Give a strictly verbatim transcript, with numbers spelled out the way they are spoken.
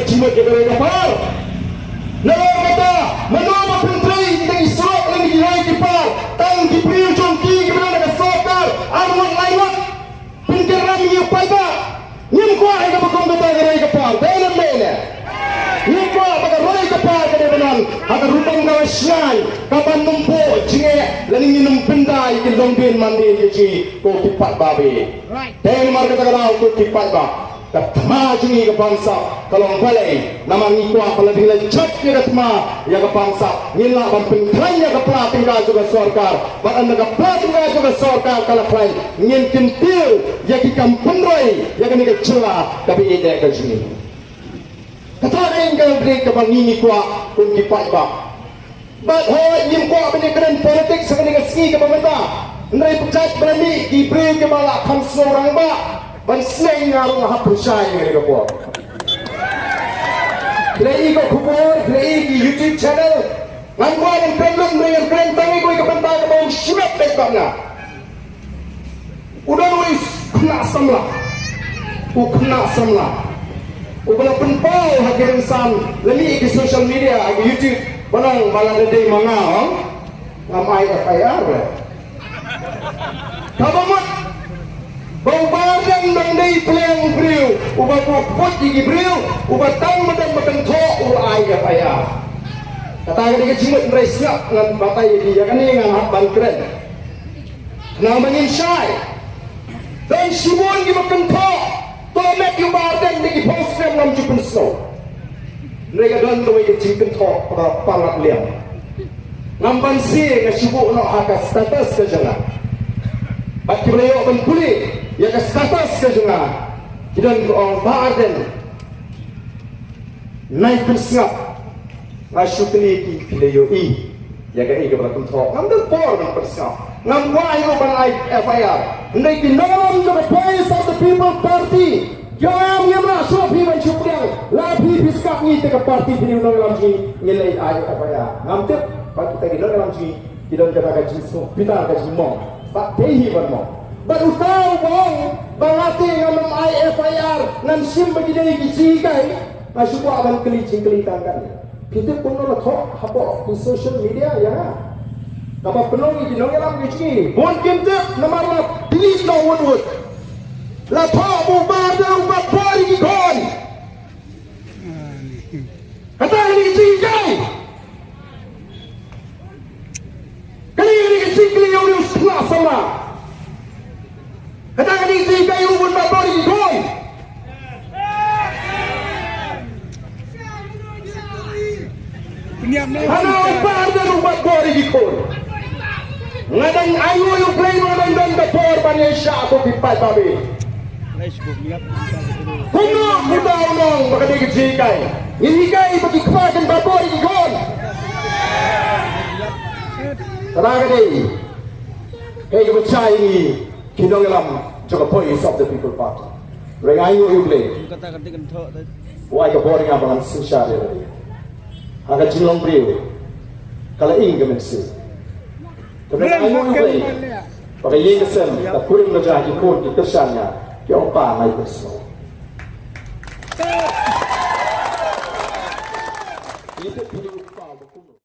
Jingmut ïa ka roi ka par. Nalor kata, mano ba pyntrei ïa ki surok lane ki roi ki par, tang ki briew jong ki kiba don ha ka sorkar ar ngut lai ngut. Pynkyndit ïa u paidbah. Ngim kwah ïa kaba kum kata ka roi ka par. Dei ne em dei ne? Ngim kwah ba ka roi ka par ka dei ban wan ha ka rukom kaba shngaiñ, kaban ym buh jingeh lane ngin ym pynda ïa ki longdien mandien ka jong ngi ko ki paidbah. Dei namar kata ka daw ko ki paidbah, ka thma jong ngi ka bamsap ka long balei? Namar ngi kwah ba lada ngi la jop ïa ka thma, ïa ka bamsap, ngin lah ban pynkhlaiñ ïa ka pla tyngka jong ka sorkar. Bad ynda ka pla tyngka jong ka sorkar ka la khlaiñ, ngin kyntiew ïa ki kam pynroi ïa kane ka jylla kaba ïeit ka jong ngi. Kata ka dei ka bynta kaba ngi ngi kwah kum ki paidbah. Bad hooid, ngim kwah ban ïakren politics ha kane ka sngi kaba mynta. Hynrei pyrshah ba la mih ki briew kiba la kham sngew rangbah ban sneng, nga ruh nga hap pyrshah ïa kane ka por. Ki la ïohi ka khubor, ki la ïohi ki YouTube channel. Ngan kwah ban kren lut, hynrei ngan kren tang ïa kawei ka bynta kaba ong shimet beit bad nga. U don uwei u khynnah samla. U khynnah samla uba la pynpaw ha ki rynsan, la mih ha ki social media, ha ki YouTube, ban ong ba lada dei ma nga, ong, ngam ai F I R re. Kaba mut ba u Bah Ardent dang dei pyrshah u briew uba buh kput ïa ki briew, uba tang ba don ba kynthoh u ai F I R. Kata ka dei ka jingmut, hynrei sngap, ngan batai ïa phi, ïa kane ngan hap ban kren. Khnang ba ngin shai. Don shibun kiba kynthoh, to met ïa u Bah Ardent da ki phongsngiam, ngam ju pynsngew. Hynrei ka don kawei ka jingkynthoh kaba palat liang. Ngam banse, nga shu buh noh ha ka status ka jong nga. Bad kiba la ïoh ban pule ïa ka status ka jong nga, ki don kiba ong, Bah Ardent, nai pynsngap. Nga shu kylli ki, phi la ïohi ïa kaei kaba la kynthoh? Ngam don por ban pynsngap. Ngam kwah ïa u ban ai F I R. Hynrei ki nongïalam jong ka Voice of the People Party, ki ong ngim lah shuh phi ban shu pdiang. Lada phi phi sngap ngi te ka party phi, nongïalam jong ngi, ngin leit ai F I R. Ngam tip ba kita ki nongïalam jong ngi ki don kata ka jingsngewbitar, ka jingmong. Bad dei hi ban mong. Bad uta uba ong ba nga te ngam ai F I R, ngan shim ba ki dei ki jinghikai, nga shu kwah ban kylli jingkylli tang kane. Phi tip kumno la thoh hapoh ki social media ïa nga? Kaba pynlong ïa ki nongïalam ki jong ngi, bun kim tip namar la delete noh wut wut. La thoh ba u Bah Ardent u bat bor ïa ki khun. Kata ka dei ka jinghikai. Kane ka dei ka jingkylli ïa u, ïa u khynnah samla. Kata ka dei ka jingkylli ïa u, bun ba bor ïa ki khun. Hana u Bah Ardent u bat bor ïa ki khun. Nga dang ainguh ïa U Blei ba nga dang don ka por ban ïaishah kum ki paidbah. Kumno kumta u ong ba ka dei ka jinghikai? Ngi hikai ba ki kpa kin bat bor ïa ki khun. Kata ka dei kaei kaba jia ïa ngi ki nongïalam jong ka Voice of the People Party. Hynrei nga ainguh ïa U Blei, u ai ka bor ïa nga ba ngan synshar ïa lade. Ha ka jinglong briew ka la ing ka mynsiem. Te nga ainguh ïa U Blei ba ka ïing ka sem ka kurim ka jia, ki khun ki kyrshan ïa nga, ki ong, Pa, nai pynsngew.